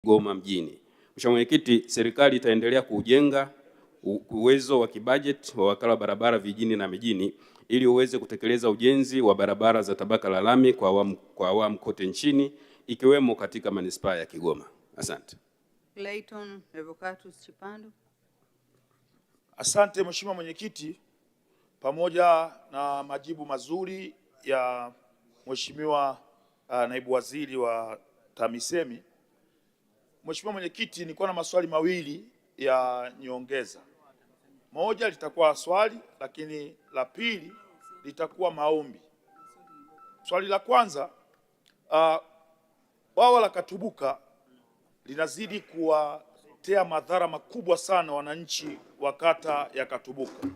Kigoma mjini. Mheshimiwa Mwenyekiti, serikali itaendelea kuujenga uwezo wa kibajeti wa wakala wa barabara vijijini na mijini ili uweze kutekeleza ujenzi wa barabara za tabaka la lami kwa awamu kote nchini ikiwemo katika manispaa ya Kigoma. Asante. Clayton Revocatus Chipando. Asante Mheshimiwa Mwenyekiti, pamoja na majibu mazuri ya Mheshimiwa Naibu Waziri wa TAMISEMI. Mheshimiwa Mwenyekiti, nilikuwa na maswali mawili ya nyongeza. Moja litakuwa swali, lakini la pili litakuwa maombi. Swali la kwanza, bwawa la Katubuka linazidi kuwatea madhara makubwa sana wananchi wa kata ya Katubuka,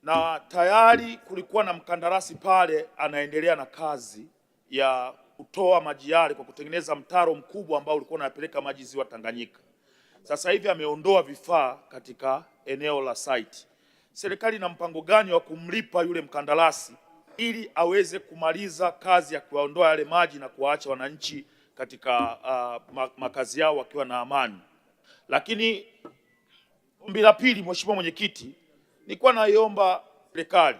na tayari kulikuwa na mkandarasi pale anaendelea na kazi ya kutoa maji yale kwa kutengeneza mtaro mkubwa ambao ulikuwa unapeleka maji ziwa Tanganyika. Sasa hivi ameondoa vifaa katika eneo la site. Serikali ina mpango gani wa kumlipa yule mkandarasi ili aweze kumaliza kazi ya kuwaondoa yale maji na kuwaacha wananchi katika makazi yao wakiwa na amani? Lakini ombi la pili, Mheshimiwa Mwenyekiti, nilikuwa naiomba serikali,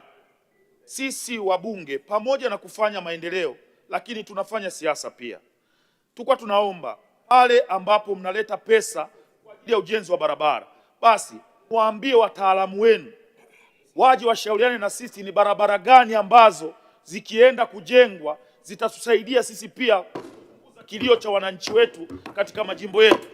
sisi wabunge pamoja na kufanya maendeleo, lakini tunafanya siasa pia. Tulikuwa tunaomba pale ambapo mnaleta pesa kwa ajili ya ujenzi wa barabara, basi waambie wataalamu wenu waje washauriane na sisi ni barabara gani ambazo zikienda kujengwa zitatusaidia sisi pia kupunguza kilio cha wananchi wetu katika majimbo yetu.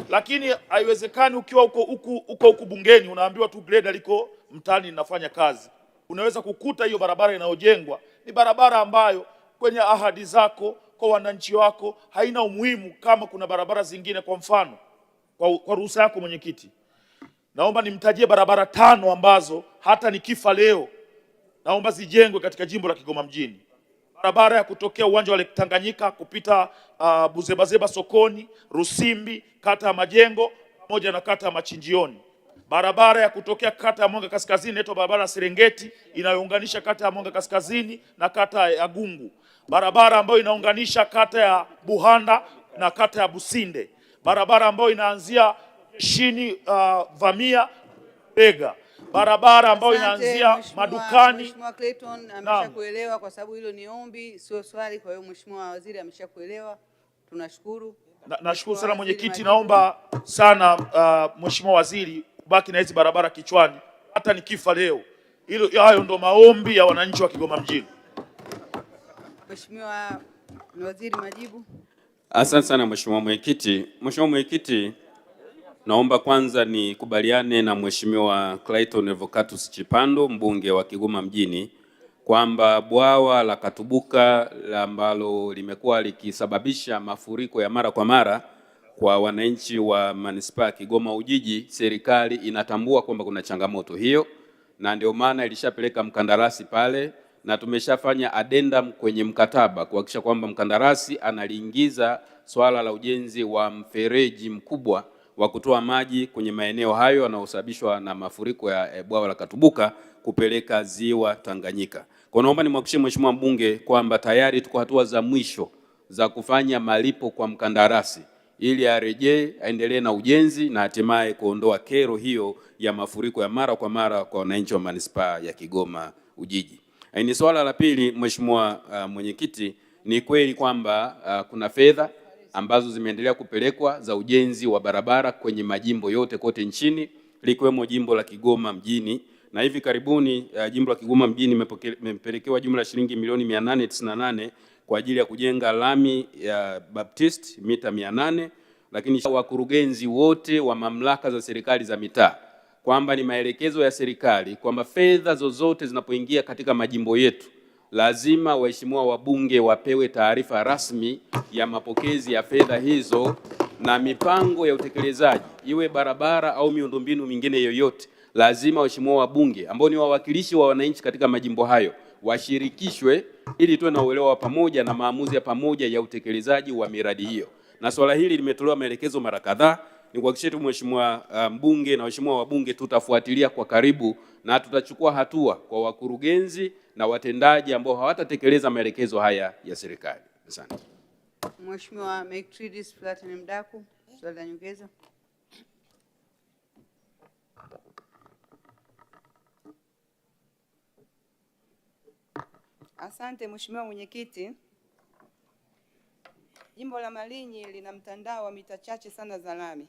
Lakini haiwezekani ukiwa uko huku uko huku bungeni unaambiwa tu greda liko mtaani linafanya kazi. Unaweza kukuta hiyo barabara inayojengwa ni barabara ambayo kwenye ahadi zako kwa wananchi wako haina umuhimu kama kuna barabara zingine. Kwa mfano, kwa ruhusa yako mwenyekiti, naomba nimtajie barabara 5 ambazo hata nikifa leo naomba zijengwe katika jimbo la Kigoma mjini. Barabara ya kutokea uwanja wa Lake Tanganyika kupita Buzebazeba sokoni, Rusimbi, kata ya Majengo pamoja na kata ya Machinjioni. Barabara ya kutokea kata ya Mwanga Kaskazini inaitwa barabara ya Serengeti inayounganisha kata ya Mwanga Kaskazini na kata ya Gungu. Barabara ambayo inaunganisha kata ya Buhanda na kata ya Businde. Barabara ambayo inaanzia chini Vamia Bega. Barabara ambayo Asante, inaanzia madukani. Mheshimiwa Clayton ameshakuelewa kwa sababu hilo ni ombi sio swali. Kwa hiyo Mheshimiwa Waziri ameshakuelewa, tunashukuru. Nashukuru sana Mheshimiwa mwenyekiti, Waziri, naomba sana Mheshimiwa Waziri ubaki na hizi barabara kichwani hata nikifa leo. Hilo, hayo ndo maombi ya wananchi wa Kigoma mjini. Mheshimiwa Waziri, majibu. Asante sana Mheshimiwa Mwenyekiti. Mheshimiwa Mwenyekiti, naomba kwanza nikubaliane na Mheshimiwa Clayton Revocatus Chipando, mbunge wa Kigoma mjini, kwamba bwawa la Katubuka ambalo limekuwa likisababisha mafuriko ya mara kwa mara kwa wananchi wa manispaa ya Kigoma Ujiji, serikali inatambua kwamba kuna changamoto hiyo, na ndio maana ilishapeleka mkandarasi pale na tumeshafanya addendum kwenye mkataba kuhakikisha kwamba mkandarasi analiingiza swala la ujenzi wa mfereji mkubwa wa kutoa maji kwenye maeneo hayo yanayosababishwa na mafuriko ya bwawa la Katubuka kupeleka ziwa Tanganyika. Kwa naomba nimhakikishie Mheshimiwa mbunge kwamba tayari tuko hatua za mwisho za kufanya malipo kwa mkandarasi ili arejee aendelee na ujenzi na hatimaye kuondoa kero hiyo ya mafuriko ya mara kwa mara kwa wananchi wa manispaa ya Kigoma Ujiji. Ni swala la pili, Mheshimiwa Mwenyekiti, ni kweli kwamba kuna fedha ambazo zimeendelea kupelekwa za ujenzi wa barabara kwenye majimbo yote kote nchini likiwemo jimbo la Kigoma mjini, na hivi karibuni jimbo la Kigoma mjini limepelekewa jumla ya shilingi milioni 898 kwa ajili ya kujenga lami ya Baptist mita 800, lakini wakurugenzi wote wa mamlaka za serikali za mitaa kwamba ni maelekezo ya serikali kwamba fedha zozote zinapoingia katika majimbo yetu lazima waheshimiwa wabunge wapewe taarifa rasmi ya mapokezi ya fedha hizo na mipango ya utekelezaji, iwe barabara au miundombinu mingine yoyote. Lazima waheshimiwa wabunge ambao ni wawakilishi wa wananchi katika majimbo hayo washirikishwe ili tuwe na uelewa wa pamoja na maamuzi ya pamoja ya utekelezaji wa miradi hiyo. Na swala hili limetolewa maelekezo mara kadhaa. Nikuhakikishie tu Mheshimiwa mbunge na waheshimiwa wabunge, tutafuatilia kwa karibu na tutachukua hatua kwa wakurugenzi na watendaji ambao hawatatekeleza maelekezo haya ya serikali. Asante. Mheshimiwa Macrides Platin Mdaku, swali la nyongeza. Asante Mheshimiwa Mwenyekiti. Jimbo la Malinyi lina mtandao wa mita chache sana za lami.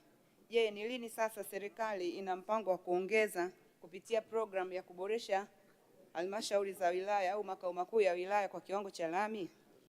Je, ni lini sasa serikali ina mpango wa kuongeza kupitia programu ya kuboresha halmashauri za wilaya au makao makuu ya wilaya kwa kiwango cha lami?